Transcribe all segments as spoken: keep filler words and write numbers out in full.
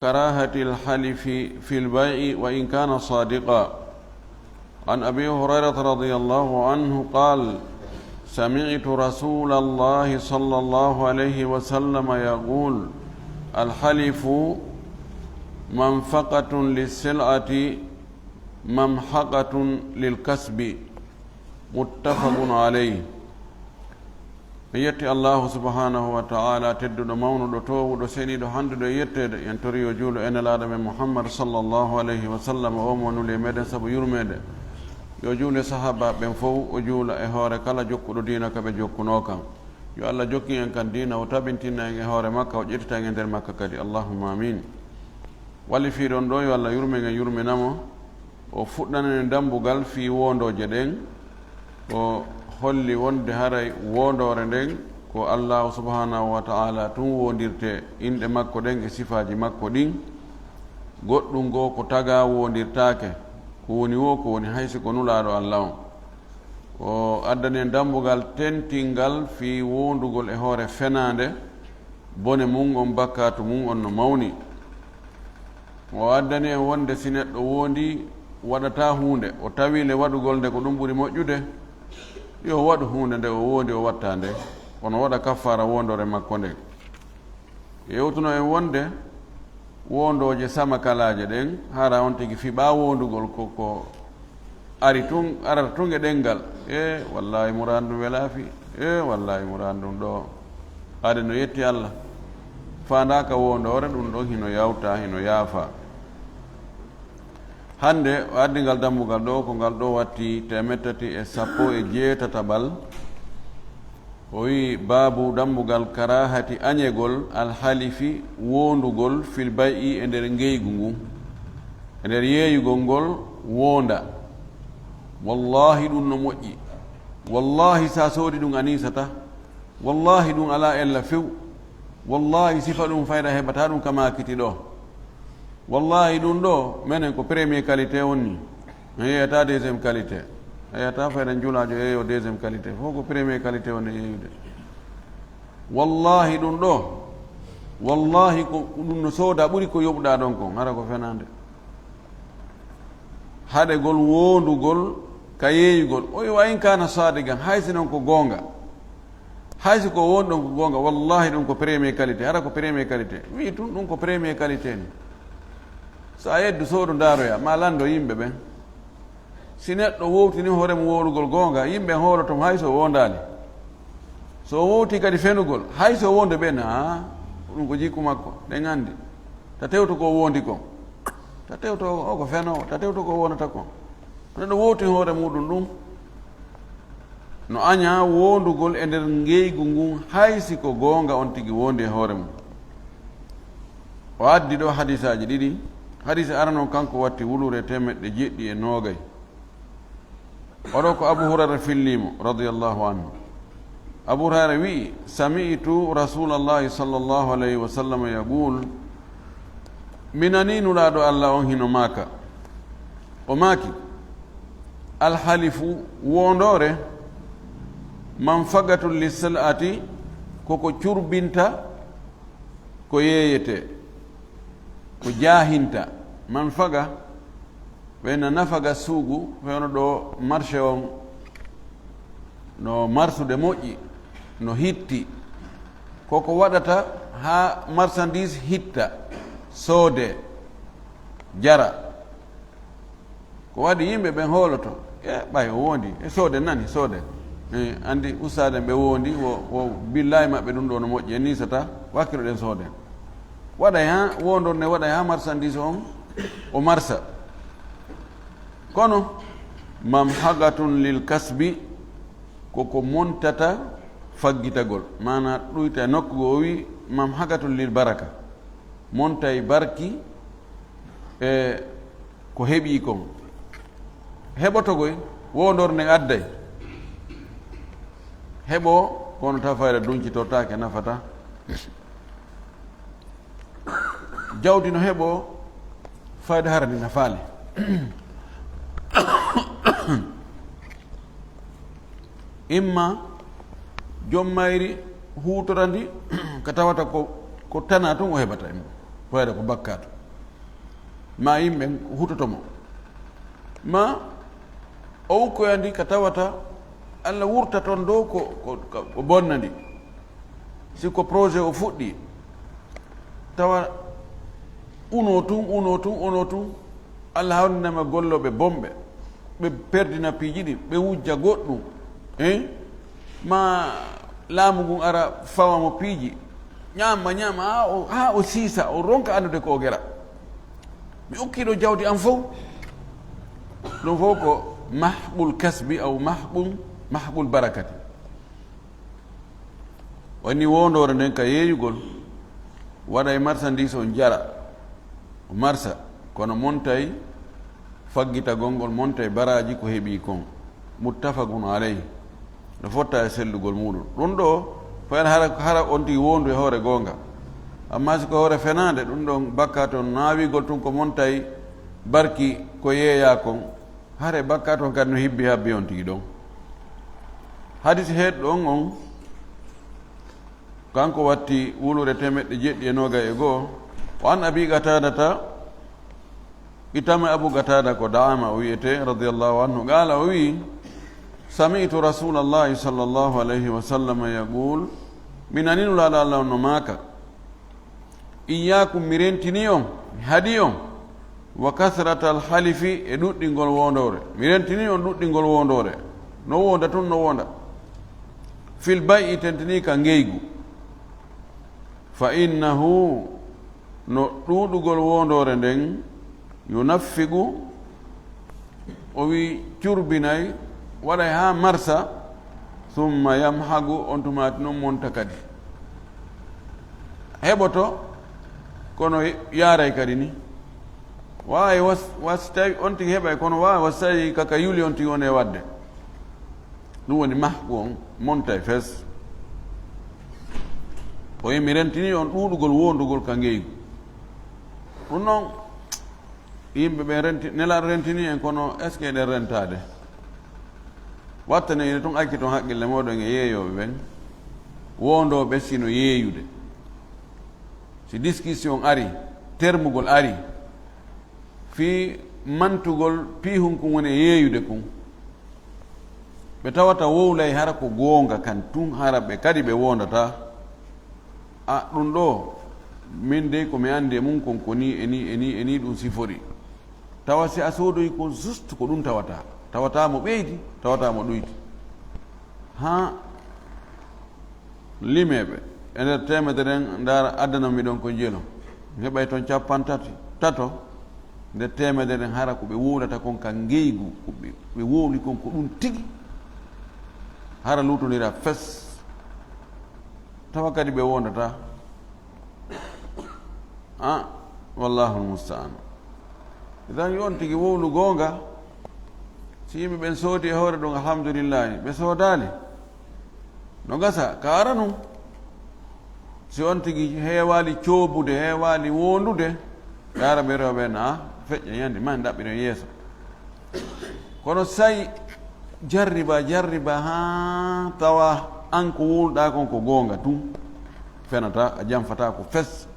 كراهة الحلف في البيع وإن كان صادقا. عن أبي هريرة رضي الله عنه قال: سمعت رسول الله صلى الله عليه وسلم يقول: الحلف منفقة للسلعة ممحقة للكسب. متفق عليه. En yetti Allaahu subhaanahu wa ta'aalaa, tedduɗo, mawnuɗo, toowuɗo, seniiɗo, handuɗo e yetteede. En tori yo juulu e Nelaaɗo men Muhammad sallallaahu alayhi wa sallam, oo mo nuli e meɗen sabu yurmeende. Yo juulu e sahaabaaɓe ɓen fow, o juula e hoore kala jokkuɗo diina ka ɓe jokkunoo kan. Yo Alla jokkin en kan diina, o tabintina en e hoore makka, o ƴettita en e nder makka kadi. Allahumma amiin. Wallifiiɗo on ɗoo, yo Alla yurmen en, yurmina mo. O fuɗɗanen en dambugal fii woondooje ɗen. O holli wonde haray woondoore nden ko Allaahu subhaanahu wa ta'aalaa tun woondirtee, inɗe makko ɗen e sifaaji makko ɗin. Goɗɗun goo ko tagaa woondirtaake, ko woni woo ko woni, hay si ko Nulaaɗo Alla on. O addani en dambugal tentingal fii woondugol e hoore fenaande, bone mun on, bakkaatu mun on no mawni. O addani en wonde si neɗɗo woondii, waɗataa huunde, o tawii le waɗugol nde ko ɗun ɓuri moƴƴude, yo o waɗu huunde nde o woondii o watta nde, kono o waɗa kaffaara woondoore makko nden. Yewtuno en wonde woondooje samakalaaje ɗen, hara on tigi fiɓaa woondugol ko, ko ari tun, arata tun e ɗenngal. E, wallaahi, muraadu ndun welaa fii. E, wallaahi, muraadu ndun ɗoo. Haade no yetti Alla. Faandaaka woondoore, ɗun ɗon hino yawtaa, hino yaafaa. Hannde o addi ngal dambugal ɗoo, ko ngal ɗoo watti teemeɗɗe tati e sappo e jeetataɓal. O wi'i, baabu dambugal karaahati añegol alhalifi woondugol fil bay'i e nder ngeygu ngun. E nder yeeyugol ngol woonda. Wallaahi ɗun no moƴƴi. Wallaahi si a soodi ɗun a niisataa. Wallaahi ɗun alaa ella few. Wallaahi sifa ɗun fayda heɓataa ɗun ka maakiti ɗoo. Wallaahi ɗun ɗoo, menen ko premier qualité woni. En yeeyataa deuxième qualité. A yeeyataa fayda julaajo yeeyoo deuxième qualité. Fow ko premier qualité woni yeeyude. Wallaahi ɗun ɗoo. Wallaahi ko ɗun no soodaa ɓuri ko yoɓuɗaa ɗon kon. Hara ko fenaande. Haɗegol woondugol ka yeeyugol. O wi'i, wa in kaana saadiqan, hay si non ko goonga. Hay si ko woni ɗon ko goonga, wallaahi ɗun ko premier qualité. Hara ko premier qualité. Wi'i tun ɗun ko premier qualité ni. So a yeddu soodo ndaaroya, maa lanndo yimɓe ɓen. Si neɗɗo wowtini hoore mun woondugol goonga, yimɓe hooloto mo hay so o woondaali. So o wowtii kadi fenugol, hay so o woondii ɓen, aa, ɗun ko jikku makko, ɗen anndi. Ta tewto ko o woondii kon. Ta tewto o ko fenoowo, ta tewto ko o woondata kon. Neɗɗo wowtini hoore muuɗun ɗun. No añaa woondugol e nder ngeygu ngun, hay si ko goonga on tigi woondii e hoore mun. O addi ɗoo hadiisaaji ɗiɗi. Hadiisi arano on, kanko watti wuluure teemeɗɗe jeɗɗi e noogay. O ɗoo ko Abu Hurayra fillii mo, radiyallaahu anhu. Abu Hurayra wi'i, sami'tu Rasuulallaahi sallallaahu alayhi wa sallam yaquul, mi nanii Nulaaɗo Alla on hino maaka. O maaki, alhalifu, woondoore, manfagatun lissil'ati, ko ko curbinta ko yeeyetee, ko jaahinta. Manfaga, ɓe na nafaga suugu, fewno ɗoo marché on, no marsude moƴƴi, no hitti. Ko ko waɗata haa marchandise hitta, soodee, jara. Ko waɗi yimɓe ɓen hooloto, e ɓay o woondii, e sooden nani, sooden. E, anndi ustaaden ɓe woondii, wo, wo billaahi maɓɓe ɗun ɗoo no moƴƴi, en niisataa, wakkiloɗen sooden. Waɗay haa, woondor ne waɗay haa marchandise on, o marsa. Kono, mamhagatun lil kasbi, ko ko montata faggitagol. Maanaa ɗuyta e nokku goo, o wi'i, mamhagatun lil baraka. Montay barki, e ko heɓii kon. Heɓoto koy, woondor nden adday. Heɓoo, kono tawa fayda duncitortaake, nafataa. Jawdi no heɓoo, fayda hara ndi nafaali. Imma jom mayri huutora ndi, ka tawata ko, ko tanaa tun o heɓata, imma. Fayda ko bakkaatu. Ma yimɓe hutoto mo. Ma o ukkoyandi ka tawata Alla wurta ton dow ko, ko, ko, ko bonnandi. Si ko projet o fuɗɗi, tawa unoo tun, unoo tun, unoo tun, Alla hawninama gollooɓe bonɓe, ɓe perdina piiji ɗin, ɓe wujja goɗɗum, hein? Ma laamu ngun ara fawa mo piiji, ñaama, ñaama, haa o, haa o siisa, o ronka anndude ko o gera. Mi okkii ɗo jawdi an fow. Ɗum fow ko mahqul kasbi aw mahqul, mahqul barakati. Woni wondoore nden ka yeeyugol, waɗay marsandiis on jara, o marsa, kono montay faggitagol ngol, montay baraaji ko heɓi kon. Muttafaqun alayhi. No fotta e sellugol muuɗum. Ɗum ɗo, fayda hara, hara on tigi wondu e hoore goonga. Amma si ko hoore fenaande, ɗum ɗon bakkaatu on naawigol tun ko montay barki ko yeeyaa kon. Hare bakkaatu on kadi no hibbi habbi on tigi ɗon. Hadis heedɗo on on, kanko watti wulure temeɗɗe jeɗɗi e noogay e go'o. Wa an Abi Qatadata, itama Abu Qatada ko Da'ama o wi'ete, radiyallahu anhu, qala, o wi'i, sami'tu Rasulallahi sallallahu alayhi wa sallam yaqul, mi nani Nulaaɗo Alla on no maaka, Iyyaakum, mi rentini on, mi haɗi on, wa kasratal halifi, e ɗuɗɗingol wondoore. Mi rentini on ɗuɗɗingol wondoore. No wonda tun, no wonda. Fil bay'i, tentini ka ngeygu. Fa innahu, no ɗuuɗugol wondoore nden, yunaffiqu, o wi curbinay, waɗay haa marsa, summa yamhagu, on tumaati non monta kadi. Heɓoto, kono yaaray kadi ni. Waawi was, was tawi on tigi heɓay, kono waawi was tawi kaka yuli on tigi woni e waɗde. Ɗum woni mahgu on, montay fes. O wi mi rentini on ɗuuɗugol wondugol ka ngeygu. Ɗum non, Yimɓe ɓen renti, Nelaaɗo rentini en, kono est-ce que eɗen rentaade? Wattane ine tun, acci ton haqqille mooɗon e yeeyooɓe ɓen, wondooɓe sino yeeyude. Si discussion ari, termugol ari, fii mantugol piihun kun woni e yeeyude kun, ɓe tawata wowlay hara ko goonga kan tun, hara ɓe kadi ɓe wondataa. A, ɗun ɗoo, min dey ko mi anndi e mun kon ko nii e nii e nii e nii ɗun siforii. Tawa si a soodoyi kon juste ko ɗun tawataa. Tawataa mo ɓeydi, tawataa mo ɗuydi. Haa limeeɓe, e nder teemedere en, ndaara, addanan mi ɗon ko njelo. Mi heɓay ton cappantato, tato, nder teemedere en, hara ko ɓe wowlata kon ka ngeygu, ko ɓe, ɓe wowli kon ko ɗun tigi. Hara luutondiraa fes. Tawa kadi ɓe wondataa. Ah, wallahul musta'an. Idan yo on tigi wowlu goonga. Si yimɓe ɓen soodi e hoore ɗun, alhamdulillahi. Ɓe soodaali. No gasa, ka ara nun. Si on tigi heewaali coobude, heewaali wondude, yaara ɓe rewɓe na feƴƴa yandi, ma en ɗaɓɓiren yeeso. Kono say jarriba, jarriba haa tawa an ko wowluɗaa kon ko goonga tun, fenataa, a janfataa ko fes.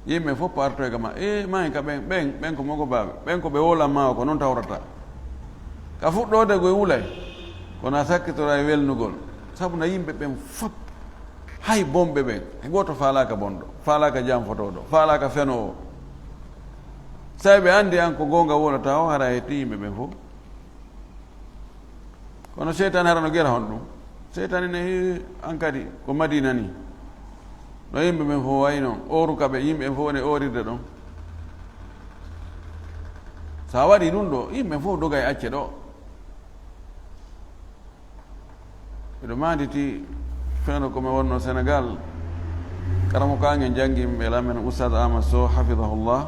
Yimɓe fof partoy ka ma, "Ee, maa en ka ɓen, ɓen, ɓen ko mogobaaɓe, ɓen ko ɓe wolan maa o, ko non tawrata." Ka fuɗɗoode goy wulay, kono a sakkitoray welnugol, sabu na yimɓe ɓen fof, hay bonɓe ɓen, hay gooto faalaaka bonɗo, faalaaka janfotooɗo, faalaaka fenoowo. Say ɓe anndi an ko goonga wolata o, hara a hetti yimɓe ɓen fof. Kono seytaane hara no gera honɗum? Seytaane ne, an kadi ko Madina ni. No yimɓe ɓen fof wayi non, ooru ka ɓe, yimɓe ɓen fof woni oorirde ɗon. So a waɗii ɗum ɗo, yimɓe ɓen fof doga e acce ɗo. Miɗo maanditi feno ko mi wonno Senegal, karamo ko angen janngi mi e lamen Oustaz Amadou Sow, hafidahullah.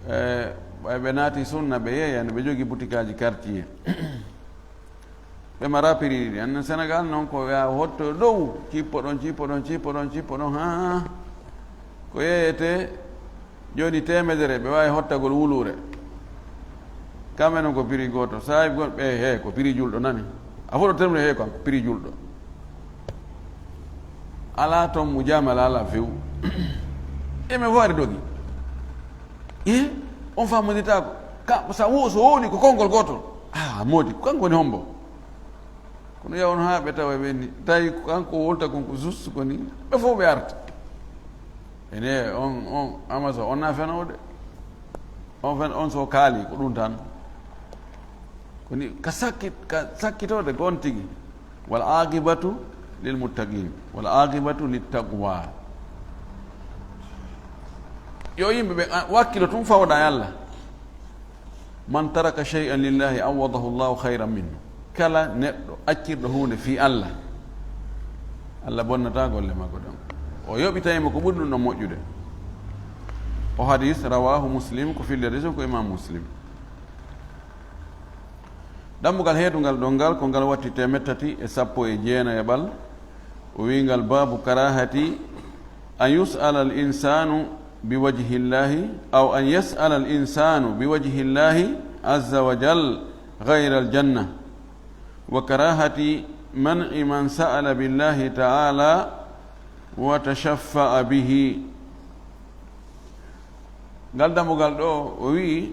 E, ɓay ɓe naati sunna, ɓe yeeyani, ɓe jogi butikaaji quartier. Ɓe mara prix ɗi. Annen Senegal non ko yaa hotto dow, cippo ɗon, cippo ɗon, cippo ɗon, cippo ɗon, haa ko yeeyete jooni teemedere, ɓe waawi hottagol wuluure. Kamɓe non ko prix gooto. Saabi gon-, ɓe, he, ko prix julɗo nani. A foto termde he ko prix julɗo. Alaa ton mo jamal alaa few. E men fof ari dogi. E on faamoditaako. Ka, sa wo-, so wowli ko konngol gootol. Ah, moodi, ko kanko woni hombo. Kono yaw on haa ɓe tawa ɓe ni. Tawi ko kanko wolta kon ko juste ko ni. Ɓe fof ɓe arta. Ene on, on, Amasa, on na fenoowo de. On fen, on so kaali, ko ɗum tan. Ko ni, ka sakkit-, ka sakkitorde gon tigi. "Wal aqibatu lil muttaqin." "Wal aqibatu lit taqwa." Yo yimɓe ɓe, a, wakkilo tun fawda e Allah. "Man taraka shay'an lillahi awwadahu Allahu khayran minhu." Kala neɗɗo accirɗo huunde fii Allah, Allah bonnataa golle makko ɗen. O yoɓitay mo ko ɓuri ɗum ɗon moƴƴude. O hadis rawahu Muslim, ko fillirde ɗum ko Imam Muslim. Dambugal heedungal ɗon ngal, ko ngal watti teemeɗɗe tati e sappo e jeenayaɓal. O wi'i ngal, "Baabu karahati an yus'ala al insanu bi wajhillahi, aw an yas'ala al insanu bi wajhillahi azza wa jal ghayra al janna, wa karahati man'i man sa'ala billahi ta'ala wa tashaffa'a bihi." Ngal dambugal ɗoo, o wi'i,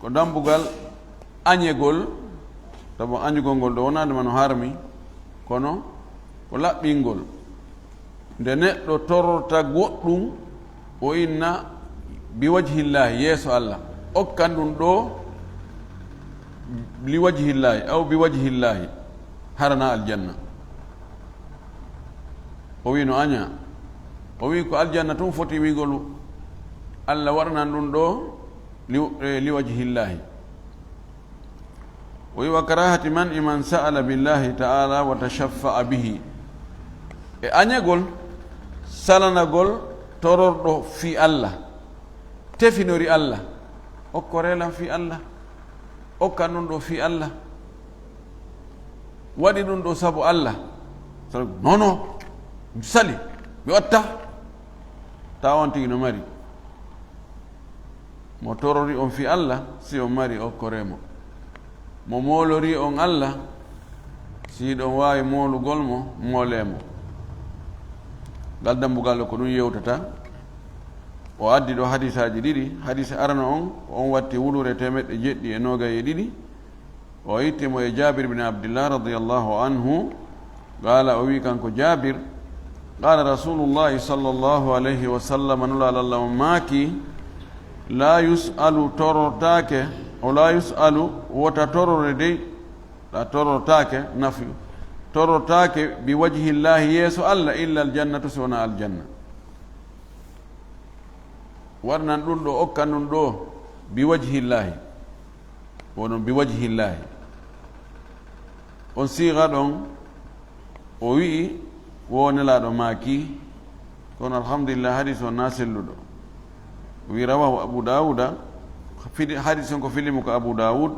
ko dambugal añegol, sabu añugol ngol ɗoo wonaade ma no harmi, kono ko laɓɓingol. Nde neɗɗo tororta goɗɗum, o inna bi wajhillaahi, yeeso Allah, okkan ɗum ɗoo li wajhillaahi, aw bi wajhillaahi, harana aljanna. O wi'i no añaa. O wi'i ko aljanna tun foti wi'ugol Allah waɗanan ɗum ɗoo li, eh, li wajhillaahi. O wi'i wa karahati man'i man sa'ala billahi ta'ala wa tashaffa'a bihi. E añagol, salanagol tororɗo fii Allah. Tefinori Allah. Okkoree lan fii Allah. Okkan ɗum ɗoo fii Allah. Waɗi ɗum ɗoo sabu Allah. Sa-, non, non. Mi sali. Mi watta. Tawa on tigi no mari. Mo torori on fii Allah, si on mari, okkoree mo. Mo moolori on Allah, si hiɗon waawi moolugol mo, moolee mo. Ngal dambugal ko ɗum yewtata. O addi ɗoo hadisaaji ɗiɗi. Hadis arano on, ko on watti wuluure teemeɗɗe jeɗɗi e noogay e ɗiɗi. O itti mo e Jaabir bin Abdillah radiyallahu anhu. Qaala, o wi'i kanko Jaabir, qaala Rasuulullaahi sallallaahu alayhi wa sallam, Nulaaɗo Allah on maaki, "Laa yus'alu, torortaake, o laa yus'alu, wota torore dey, ɗa torortaake, nafyu, torortaake bi wajhillaahi, yeeso Allah, illa aljannatu, si wonaa aljanna." Waɗanan ɗum ɗoo, okkan ɗum ɗoo, bi wajhillaahi. Wonon bi wajhillaahi. On siiga ɗon, o wi'i, wo Nelaaɗo maaki, kono alhamdulillah, hadis on na selluɗo. O wi'i, rawahu Abu Dawuda, fili-, hadis on ko filimu ko Abu Dawud,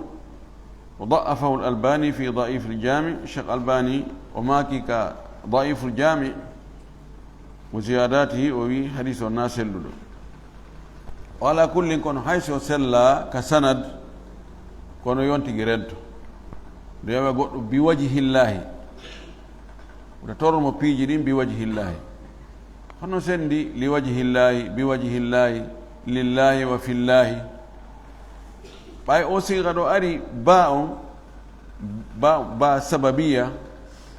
wa da'afahu al-Albani fi da'if al-Jami, Cheikh Albani o maaki ka da'if al-Jami, wa ziyadatihi, o wi'i, hadis on na selluɗo. O ala kullin, kono hay si o sella ka sanad, kono yontigi rento. Nde wi'a goɗɗo bi wajhillaahi. Wota toror mo piiji ɗin bi wajhillaahi. Hono sendi li wajhillaahi, bi wajhillaahi, lillaahi wa fillaahi. Ɓay o siiga ɗo ari ba on, ba, ba sababiya,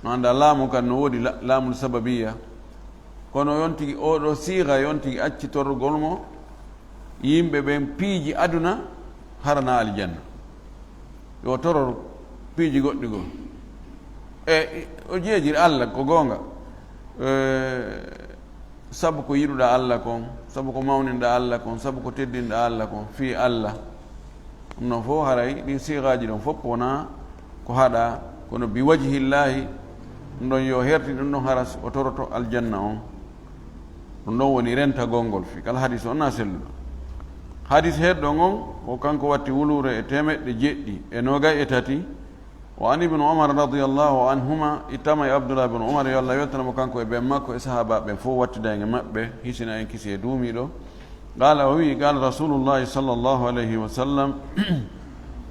no annda laamu kan no woodi la-, laamul sababiya. Kono on tigi, oo ɗoo siiga, on tigi acci torrugol mo yimɓe ɓen piiji aduna, harana aljanna. Yo toror piiji goɗɗi goo. E o jeejiri Alla, ko goonga. E, sabu ko yiɗuɗaa Alla kon, sabu ko mawninɗaa Alla kon, sabu ko teddinɗaa Alla kon, fii Alla. Ɗum ɗon fof haray, ɗin siigaaji ɗon fof wonaa ko haɗaa, kono bi wajhillaahi, ɗum ɗon yo hertin, ɗum ɗon hara o toroto aljanna on. Ɗum ɗon woni rentagol ngol fii kala hadis on na selluɗo. Hadis heɗɗo on, o kanko watti wuluure e teemeɗɗe jeɗɗi e noogay e tati. Wa an Ibnu Umar radiyallahu anhuma, ittama e Abdullah ibn Umar, yo Alla weltano mo kanko e ben makko e sahaabaaɓe ɓen fof, wattida en e maɓɓe, hisina en kisi e duumiiɗo. Qaala, o wi'i, qaala Rasuulullaahi sallallaahu alayhi wa sallam,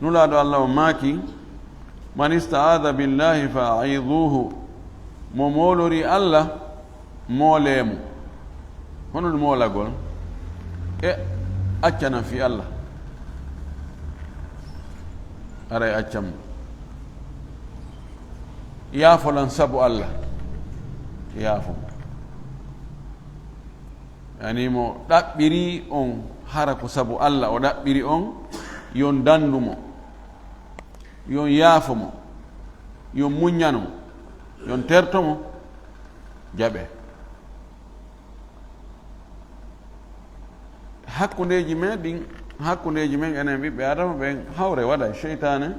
Nulaaɗo Alla on maaki, "Man ista'aada billaahi fa a'iiduuhu." Mo moolorii Alla, moolee mo. Hono no moolagol, e accanan fii Alla. Aray accan mo. Yaafolan sabu Alla. Yaafo mo. Yani mo ɗaɓɓirii on hara ko sabu Alla o ɗaɓɓiri on, yon dandu mo, yon yaafo mo, yon muññano mo, yon terto mo, jaɓe. Hakkundeeji men ɗin, hakkundeeji men enen ɓiɓɓe Aadama ɓen, hawre waɗay, seytaane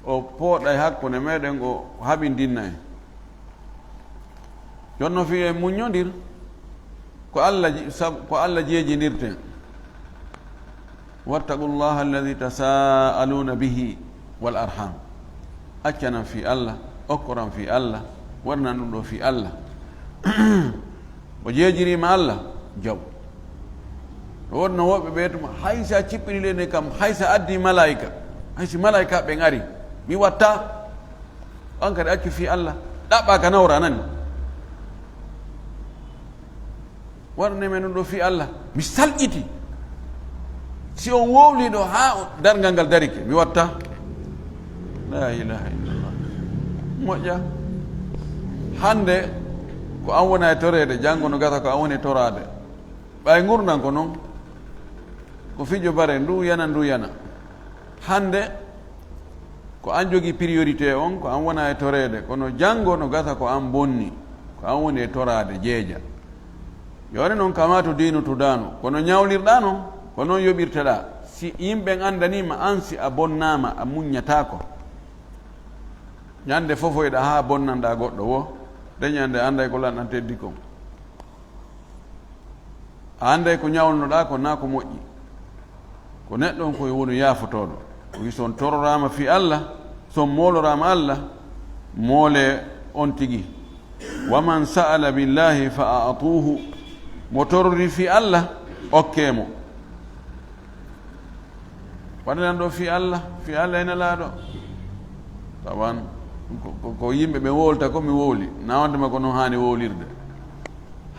o pooɗay hakkunde meɗen, o haɓindinna en. Jonno fii en muññondir, ko Alla ji-, sab-, ko Alla jeejindirten. "Wattaqu llaha alladi tasaaluuna bihi wal arham." Accanan fii Alla, okkoran fii Alla, waɗanan ɗum ɗoo fii Alla. O jeejiriima Alla, jaw. No wonno woɓɓe ɓe tuma, hay si a cippini leydi ndin kam, hay si a addi malaa'ika, hay si malaa'ika ɓen ari, mi watta. An kadi accu fii Alla, ɗaɓɓa ka nawra nani. Waɗane men ɗum ɗoo fii Alla, mi salƴiti. Si on wowlii ɗoo haa darngal ngal darike, mi watta. La ilaha illallah. Moƴƴa. Hannde ko an wona e toreede, janngo no gasa ko an woni e toraade. Ɓay ngurndan ko non. Ko fijo bare, ndu yana, ndu yana. Hannde ko an jogii priorité on, ko an wona e toreede, kono janngo no gasa ko an bonni, ko an woni e toraade, jeeja. Yo waɗi non, kamaa tudiinu tudaanu, ko no ñawlirɗaa non, ko non yoɓirteɗaa. Si yimɓe andaniima an, si a bonnaama, a muññataako. Ñande fofoyɗaa haa bonnanɗaa goɗɗo woo, de ñande anday ko lanɗan teddi kon. A annday ko ñawlunoɗaa kon naa ko moƴƴi. Ko neɗɗo on ko woni yaafotooɗo. O wi'i, si on tororaama fii Alla, si on mooloraama Alla, moolee on tigi. "Wa man sa'ala billahi fa a'tuuhu." Mo tororii fii Alla, okkee mo. Waɗanen ɗoo fii Alla, fii Alla e Nelaaɗo. Tawan ko, ko, ko yimɓe ɓe wowlata ko mi wowli, na wonde ma ko non haani wowlirde.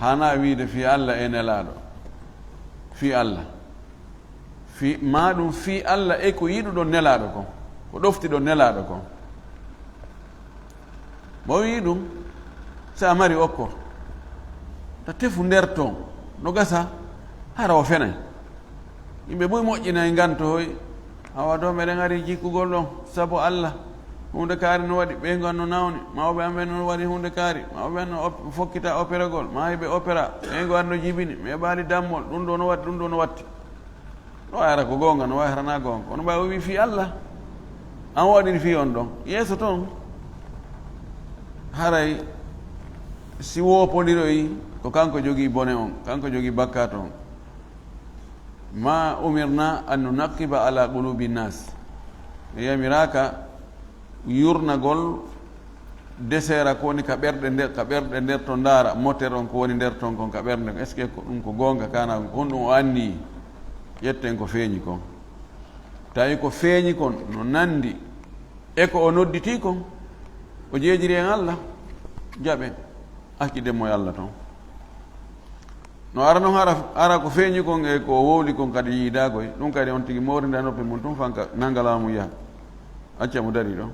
Haanaa wiide fii Alla e Nelaaɗo. Fii Alla. Fii, maa ɗum fii Alla e ko yiɗuɗon Nelaaɗo kon, ko ɗoftiɗon Nelaaɗo kon. Mo wi'i ɗum, si a mari okko, ta tefu nder ton, no gasa, hara o fenay. Yimɓe buy moƴƴinay nganto hoy, awa ɗo meɗen ari jikkugol ɗon, sabu Alla, huunde kaari no waɗi, ɓeyngu an no nawni, mawɓe an ɓen no waɗi huunde kaari, mawɓe an no op-, fokkita operagol, maayiɓe opera, ɓeyngu an no jibini, mi heɓaali dammol, ɗum ɗo no waɗi, ɗum ɗo no watti. No waawara ko goonga, no waawara na goonga. Kono ɓay o wi'i fii Alla, an waɗiri fii on ɗon. Yeeso ton, haray si woopondiroyi, ko kanko jogii bone on, kanko jogii bakkaatu on. "Ma umirna an nunaqiba ala qulubi nnas." Mi yamiraaka yurnagol deseera ko woni ka ɓerɗe nder, ka ɓerɗe nder to ndaara, moteur on ko woni nder ton kon ka ɓernde. Est-ce que ko ɗum ko goonga kana? Ko honɗum o anni? Ƴetten ko feeñi kon. Tawi ko feeñi kon no nandi e ko o nodditii kon, o jeejiri en Alla, jaɓen, acciden mo e Alla ton. No ara non hara, hara ko feeñi kon e ko o wowli kon kadi yiidaa koy, ɗum kadi on tigi moorinda noppi mun tun fanka, nanga laamu yaha. Acca mo darii ɗon.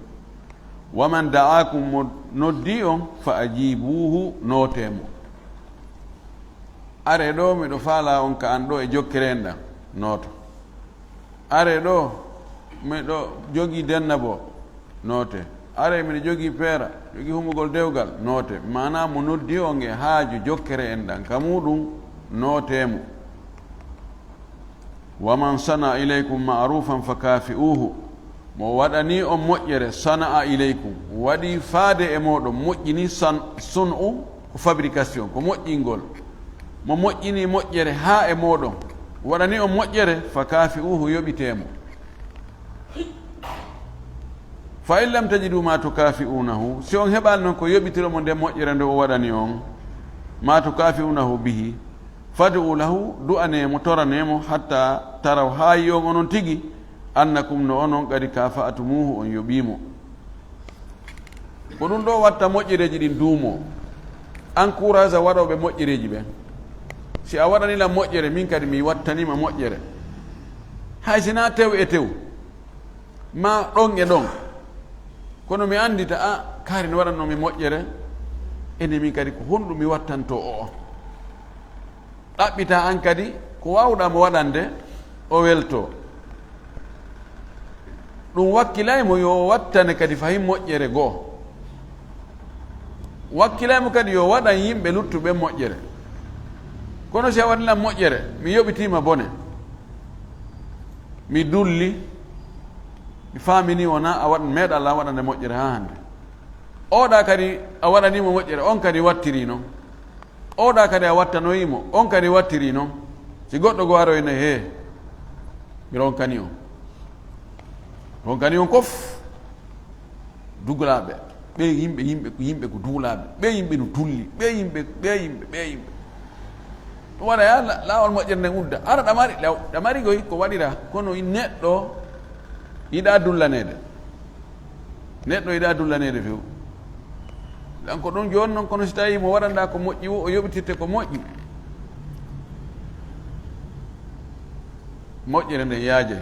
"Wa man da'aakum", mo noddii on, "fa ajiibuuhu", nootee mo. "Aree ɗoo, miɗo faalaa on ka an ɗoo e jokkere en ɗan", nooto. "Aree ɗoo, miɗo jogii dennabo", noote. "Aree, miɗo jogii peera, jogii humugol dewgal", noote. Maanaa mo noddi on e haaju jokkere en ɗan, ka muuɗum nootee mo. "Wa man sana'a ilaykum ma'rufan fa kaafi'uuhu." Mo waɗanii on moƴƴere, sana'a ilaykum, waɗii faade e mooɗon, moƴƴinii san-, sun'u ko fabrication, ko moƴƴingol. Mo moƴƴinii moƴƴere haa e mooɗon, waɗanii on moƴƴere, fa kaafi'uuhu, yoɓitee mo. "Fa in lam tajidu ma tukaafi'uunahu", si on heɓaali non ko yoɓitiro mo nden moƴƴere nde o waɗani on, "ma tukaafi'uunahu bihi, fad'u lahu", du'anee mo, toranee mo, "hatta taraw", haa yi'on onon tigi, "annakum", no onon, "qad kaafa'tumuuhu", on yoɓii mo. Ko ɗum ɗoo watta moƴƴereeji ɗin duumoo. Encourage waɗooɓe moƴƴereeji ɓen. Si a waɗanii lan moƴƴere, min kadi mi wattanii ma moƴƴere. Hay si naa tew e tew, maa ɗon e ɗon. Kono mi anndita, a, kaari no waɗannoo mi moƴƴere, ene min kadi ko honɗum mi wattantoo o'o. Ɗaɓɓitaa an kadi ko waawuɗaa mo waɗande, o weltoo. Ɗum wakkilay mo yo o wattane kadi fahin moƴƴere goo. Wakkilay mo kadi yo waɗan yimɓe luttuɓe moƴƴere. Kono si a waɗi lan moƴƴere, mi yoɓitii ma bone. Mi dulli, mi faamini wonaa a waɗ-, meeɗaa lan waɗande moƴƴere haa hannde. Oɗa kadi a waɗanii mo moƴƴere, on kadi wattirii non. Oɗa kadi a wattanoyii mo, on kadi wattirii non. Si goɗɗo goo aroyi ne, hee, mi ronkanii on. Ronkanii on fof. Duulaaɓe, ɓee yimɓe, yimɓe, yimɓe ko duulaaɓe. Ɓee yimɓe no dulli. Ɓee yimɓe, ɓee yimɓe, ɓee yimɓe. Ɗum waɗa yaa la-, laawol moƴƴere nden udda. Ara ɗamari, law-, ɗamari koy ko waɗira, kono neɗɗo yiɗaa dullaneede. Neɗɗo yiɗaa dullaneede few. Ɗan ko ɗum jooni non, kono si tawii mo waɗanɗaa ko moƴƴi woo, o yoɓitirte ko moƴƴi. Moƴƴere nden yaajay.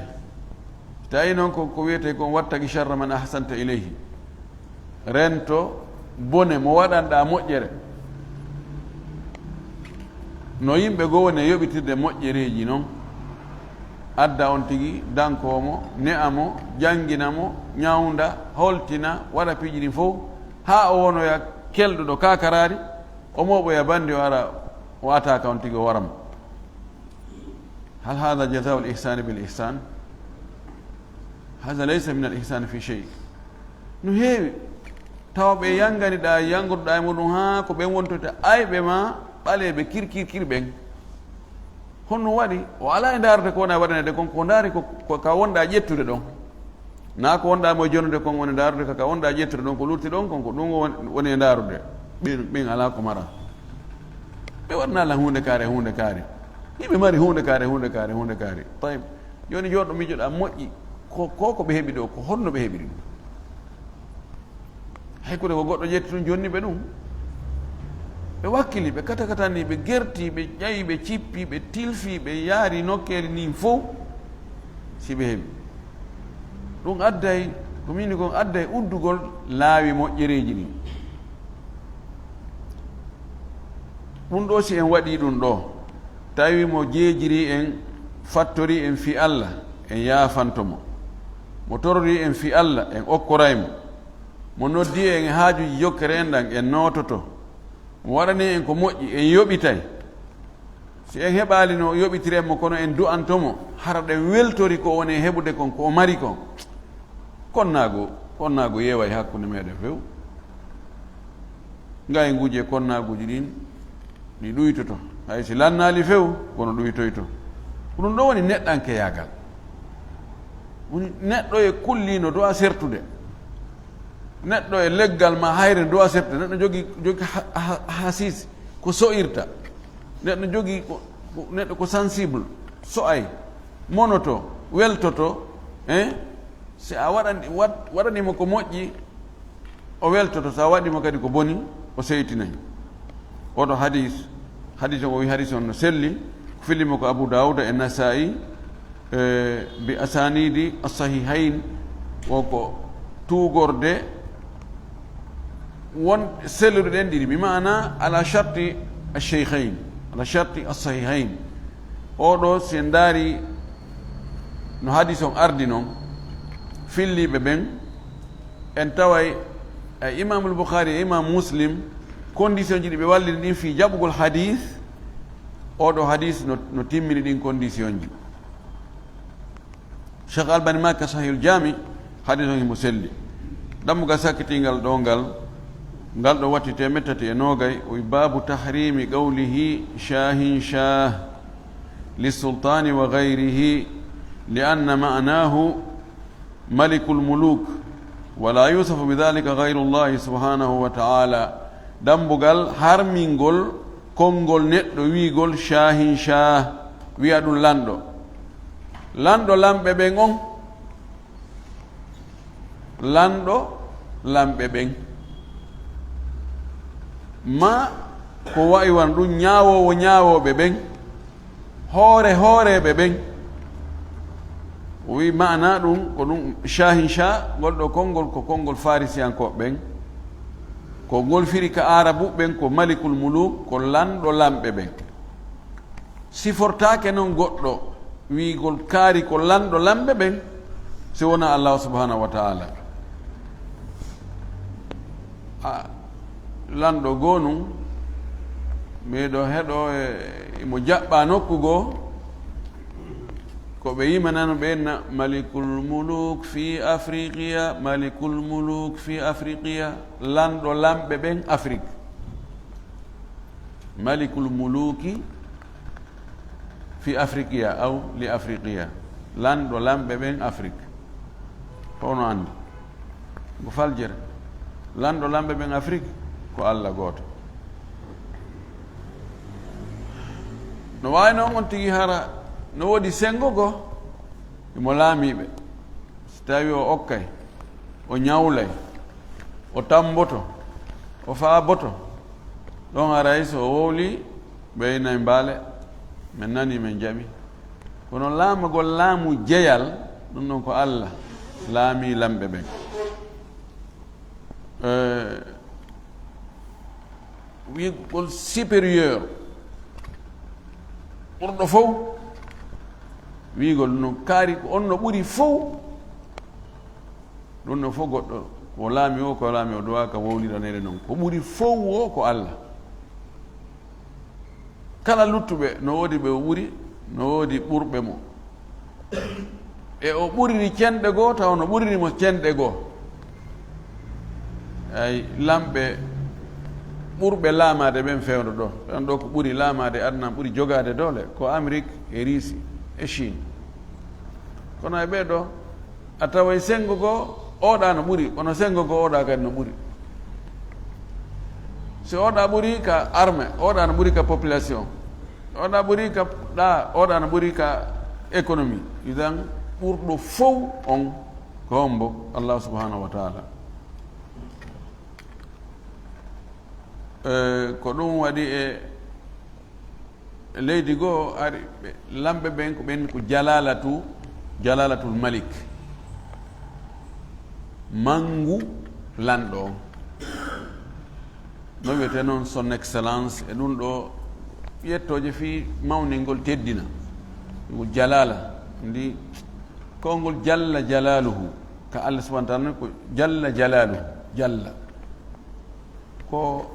Si tawii non ko, ko wi'etee kon, "Wattaqi sharra man ahsanta ilayhi." Rento bone mo waɗanɗaa moƴƴere. No yimɓe goo woni e yoɓitirde moƴƴereeji non, adda on tigi, dankoo mo, ne'a mo, janngina mo, ñawnda, holtina, waɗa piiji ɗin fow, haa o wonoya kelɗuɗo kaakaraari, o mooɓoya banndi, o ara, o ataaka on tigi, o wara mo. Hal haadha jazaa'ul ihsaani bil ihsaan? Haadha laysa minal ihsaani fi shay. No heewi. Tawa ɓe yanganiɗaa, yangotoɗaa e muɗum haa ko ɓen wontoyta ayɓe maa ɓaleeɓe kir, kir, kir ɓen. Honno waɗi? O alaa e ndaarude ko wona e waɗaneede kon, ko ndaari ko, ko ka wonɗaa ƴettude ɗon. Naa ko wonɗaa mo e jonude kon woni ndaarude, ka, ka wonɗaa ƴettude ɗon, ko lutti ɗon kon, ko ɗum won-, woni e ndaarude. Ɓen, ɓen alaa ko mara. Ɓe waɗanaa lan huunde kaari, huunde kaari. Hiɓe mari huunde kaari, huunde kaari, huunde kaari. Tayib. Jooni jooɗo miijoɗaa moƴƴi, ko, ko, ko ɓe heɓi ɗoo, ko honno ɓe heɓiri ɗum? Hay kure ko goɗɗo ƴetti ɗum jonni ɓe ɗum. Ɓe wakkili, ɓe katakatani, ɓe gerti, ɓe ƴayi, ɓe cippi, ɓe tilfi, ɓe yaari nokkeeli niin fow, si ɓe heɓi. Ɗum adday, ko min kon adday uddugol laawi moƴƴereeji ɗin. Ɗum ɗoo, si en waɗii ɗum ɗoo, tawi mo jeejirii en, fattorii en fii Alla, en yaafanto mo. Mo tororii en fii Alla, en okkoray mo. Mo noddii en e haajuuji jokkere en ɗan, en noototo. Mo waɗanii en ko moƴƴi, en yoɓitay. Si en heɓaali no yoɓitiren mo, kono en du'anto mo, hara ɗen weltori ko woni e heɓude kon, ko o mari kon. Konnaagu, konnaagu yeeway hakkunde meɗen few. Ngaynguuji e konnaaguuji ɗin, ɗi ɗuytoto. Hay si lannaali few, kono ɗuytoyto. Ko ɗum ɗoo woni neɗɗankeyaagal. Woni neɗɗo e kulli no du'a sertude. Neɗɗo e leggal maa hayre no du'a sertude. Neɗɗo jogi, jogi ha, ha, hasis ko so'irta. Neɗɗo jogi ko, ko, neɗɗo ko sensible, so'ay, monoto, weltoto, hein? Si a waɗani, waɗ-, waɗani mo ko moƴƴi, o weltoto. Si a waɗi mo kadi ko boni, o seytinay. Oɗo hadis, hadis on, o wi hadis on no selli, ko filli mo ko Abu Dawuda e Nasa'i, e, bi asanidi as-sahihayn, wo ko tuugorde won selluɗe ɗen ɗiɗi, bi ma'ana ala sharti ash-shaykhayn, ala sharti as-sahihayn. Oɗo, si en ndaari no hadis on ardi non, filliiɓe ɓen, en taway e Imamul Bukhari e Imam Muslim, condition ji ɗi ɓe walliri ɗin fii jaɓugol hadis, oɗo hadis no, no timmini ɗin condition ji. Cheikh Albani maaki ka Sahihul Jaami, hadis on himo selli. Dammugal sakkitingal ɗoo ngal, ngal ɗoo watti teemeɗɗe tati e noogay, o wi, "Baabu tahrimi qawlihi shaahin shaah lissultaani wa gayrihi, li anna ma'naahu malikul muluk, wa laa yusafu bi dhalika ghayrullahi subhanahu wa ta'ala." Dambugal harmingol konngol neɗɗo wi'ugol shaahin shaah, wi'a ɗum lanɗo. Lanɗo lamɓe ɓen on, lanɗo lamɓe ɓen. Ma Ko wa'i wano ɗun ñaawoowo ñaawooɓe ɓen, hoore hooreeɓe ɓen. O wi'i maanaa ɗun, ko ɗun Shaahin Shah, ngol ɗoo konngol ko konngol Faarisiyankooɓe ɓen. Ko ngol firi ka Aarabuɓe ɓen ko Malikul Muluk, ko lanɗo lamɓe ɓen. Sifortaake non goɗɗo wi'ugol kaari ko lanɗo lamɓe ɓen, si wonaa Allaahu subhaanahu wa ta'aalaa. A, lanɗo goo nun, miɗo heɗoo e, imo jaɓɓaa nokku goo, ko ɓe yimanano ɓen na, "Malikul Muluk fi Afriqiya, Malikul Muluk fi Afriqiya, lanɗo lamɓe ɓen Afrik." Malikul Muluki fi Afriqiya, aw li Afriqiya, lanɗo lamɓe ɓen Afrik. Ko ono anndi? Ko faljere. Lanɗo lamɓe ɓen Afrik ko Alla gooto. No waawi non on tigi hara no woodi senngo goo, himo laamii ɓe. Si tawii o okkay, o ñawlay, o tammboto, o faaboto, ɗon haray so o wowlii, ɓe innay mbaale, men nanii, men jaɓii. Kono laamagol laamu jeyal, ɗun ɗon ko Alla laamii lamɓe ɓen. Eh, wi'ugol supérieur, ɓurɗo fow, wi'ugol no kaari ko on no ɓuri fow. Ɗun ɗon fow goɗɗo, ko laami o, ko laami o, duwaa ka wowliraneede non. Ko ɓuri fow o ko Alla. Kala luttuɓe, no woodi ɓe o ɓuri, no woodi ɓurɓe mo. E o ɓuriri cenɗe goo, tawa no ɓuriri mo cenɗe goo. Ay, lamɓe ɓurɓe laamaade ɓen fewndo ɗoo. Ɓen ɗoo ko ɓuri laamaade aduna, ɓuri jogaade doole, ko Amerik e Riisi e Chine. Kono e ɓee ɗoo, a taway senngo goo, oɗa no ɓuri, kono senngo goo, oɗa kadi no ɓuri. Si oɗa ɓuri ka armée, oɗa no ɓuri ka population, oɗa ɓuri ka ɗa, oɗa no ɓuri ka économie. Idan, ɓurɗo fow on ko hombo? Allah subhanahu wa ta'ala. Eh, ko ɗum waɗi e leydi goo ari, ɓe, lamɓe ɓen ko ɓen ko jalalatu, jalalatul malik, mangu lanɗo on. No wiyetee non son excellence e ɗum ɗo yettooje fii mawningol teddina. Ngu jalala, ndi konngol jalla jalaluhu, ka Allah subhanahu wa ta'ala ko jalla jalaluhu, jalla. Ko,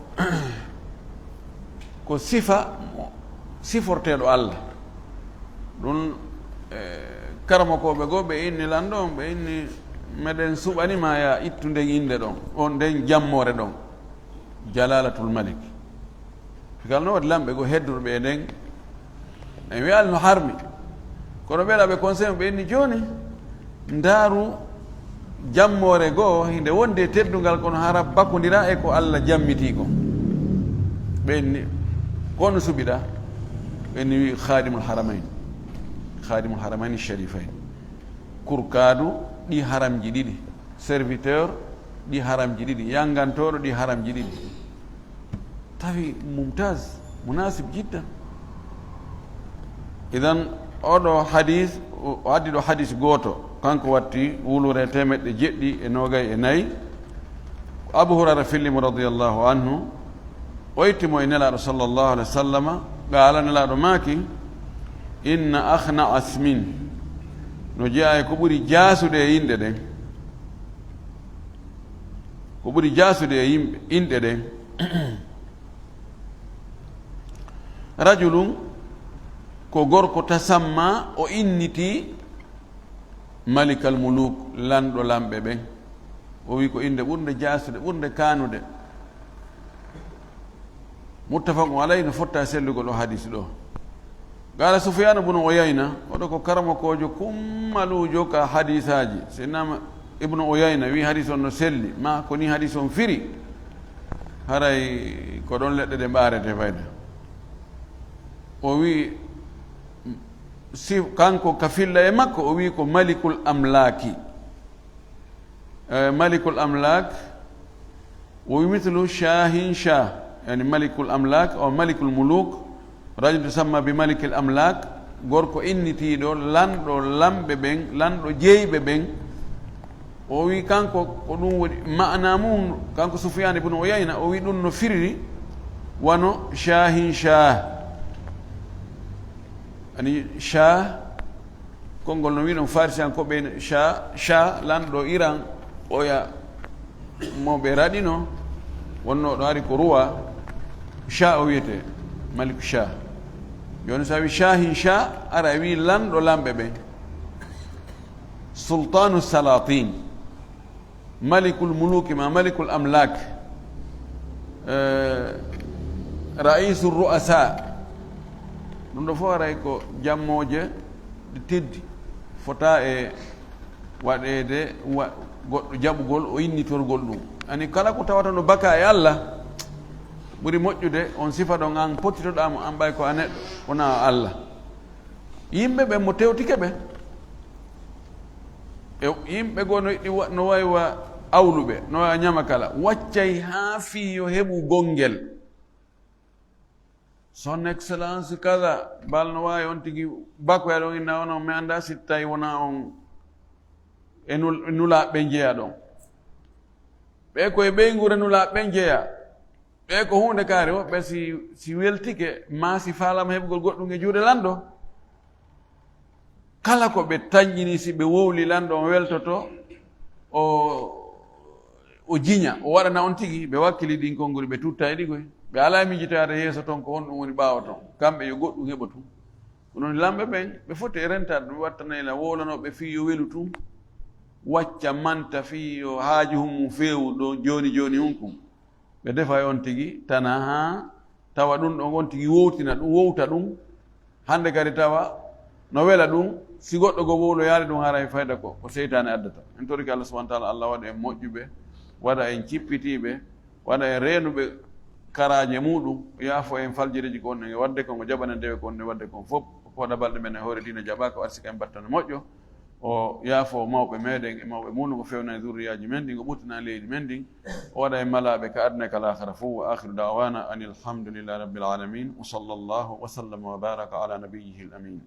ko sifa mo siforteeɗo Allah. Ɗum, eh, karamokooɓe goo ɓe inni lanɗo on, ɓe inni, "Meɗen suɓani ma ya ittu nden innde ɗon, on nden jammoore ɗon, Jalalatul Malik." Fikal no waɗi lamɓe goo hedduɓe ɓe nden, en wi'al no harmi. Kono ɓe laɓe conseil ɓe inni jooni, ndaaru jammoore goo, hinde wondi e teddungal, kono hara bakondira e ko Allah jammitii kon. Ɓe inni, "Kono suɓiɗaa?" Ɓe inni, "Wi Khadimul Haramain, Khadimul Haramain Sharifain." Kurkaadu ɗi haramji ɗiɗi, serviteur ɗi haramji ɗiɗi, yangantooɗo ɗi haramji ɗiɗi. Tawi mumtaz, munasib jiddan. Idan, oɗo hadis, o addi ɗo hadis gooto, kanko watti wulure teemeɗɗe jeɗɗi e noogay e nayi. Ko Abu Hurayra filli mo radiyallahu anhu, o itti mo e Nelaaɗo sallallahu alaihi wa sallama, qaala, Nelaaɗo maaki, "Inna akhna asmin", no jeyaa e ko ɓuri jaasude e inɗe ɗen, ko ɓuri jaasude e yimɓe, inɗe ɗen. Rajulun, ko gorko, tasamma, o innitii Malikal Muluk, lanɗo lamɓe ɓen. O wi'i ko innde ɓurnde jaasude, ɓurnde kaanude. Muttafaqun alayhi, no fotta e sellugol o hadis ɗo. Qaala Sufyaanu bunu Uyayna, oɗo ko karamokoojo kummaluujo ka hadiisaaji. Seydina Ibnu Uyayna wi'i hadiis on no selli, maa ko nii hadiis on firi, haray ko ɗon leɗɗe ɗe ɓaarete fayda. O wi'i, si, kanko ka filla e makko, o wi'i ko Malikul Amlaaki. Eh, Malikul Amlak, wo mithlu Shahin Shah. Yani malikul amlak, o malikul muluk, rajul tusamma bi malikil amlak, gorko innitiiɗo, lanɗo lamɓe ɓen, lanɗo jeyɓe ɓen. O wi kanko ko ɗum woni ma'ana mum, kanko Sufyan ibn Uyayna, o wi ɗum no firiri wano shahin shah. Ani shah, konngol no wi'uno Farisiyankooɓe, sha, sha, lanɗo Iran, oya mo ɓe raɗino, wonnoo ɗo ari ko ruwa, sha o wi'etee, Maliku Sha. Jooni so a wi'i shahin sha, ara a wi'i lanɗo lamɓe ɓen. Sultanu Salatin. Malikul muluki ma malikul amlak, eh, ra'isu ru'asa. Ɗum ɗo fof aray ko jammooje ɗe teddi, fota e waɗeede wa-, goɗɗo jaɓugol o innitorgol ɗum. Ani kala ko tawata no baka e Allah, ɓuri moƴƴude on sifa ɗon an pottitoɗaa mo, an ɓay ko a neɗɗo, wonaa Allah. Yimɓe ɓen mo tewtike ɓen, e yimɓe goo no yiɗi wa-, no wayi wa awluɓe, no wayi wa ñamakala, waccay haa fii yo heɓu gonngel. Son Excellence kaza, bal no waawi on tigi bakoya ɗon inna on, on mi anndaa si tawi wonaa on e nul-, e nulaaɓe ɓen jeyaa ɗon. Ɓe ko e ɓeynguure nulaaɓe ɓen jeyaa. Ɓe ko huunde kaari, woɓɓe si, si weltike, maa si faalama heɓugol goɗɗum e juuɗe lanɗo, kala ko ɓe tanƴini, si ɓe wowli lanɗo, on weltoto, o, o jiña, o waɗana on tigi, ɓe wakkili ɗin konnguli, ɓe tutta e ɗigoy. Ɓe alaa miijitaade yeeso ton ko honɗum woni ɓaawo ton. Kamɓe yo goɗɗum heɓo tun. Ko non lamɓe ɓen, ɓe foti e rentaade ɗum, ɓe wattanayla wowlanooɓe fii yo welu tun, wacca manta fii yo haaju hun mun feewu ɗo jooni jooni hun kun. Ɓe defa e on tigi tana haa tawa ɗum ɗon on tigi wowtina ɗum, wowta ɗum. Hannde kadi tawa no wela ɗum, si goɗɗo goo wowloyaali ɗum, haray fayda ko, ko seytaane addata. En torike Allah subhanahu wa ta'ala, Allah waɗa en moƴƴuɓe, waɗa en cippitiiɓe, waɗa en reenuɓe karaaje muɗum, yaafo en faljireeji ko wonɗen e waɗde kon, o jaɓana en dewe ko wonɗen e waɗde kon fof, o fooɗa balɗe men e hoore diina jaɓaaka, o arsika en battane moƴƴo. O yaafo mawɓe meɗen e mawɓe muɗum, o fewna e zurriyaaji men ɗin, o ɓuttina e leydi men ndin, o waɗa en malaaɓe ka aduna e ka laakhara fof. Wa akhiru da'wana anil hamdulillahi rabbil alamin. Wa sallallahu wa sallama wa baraka ala nabiyyihil amin.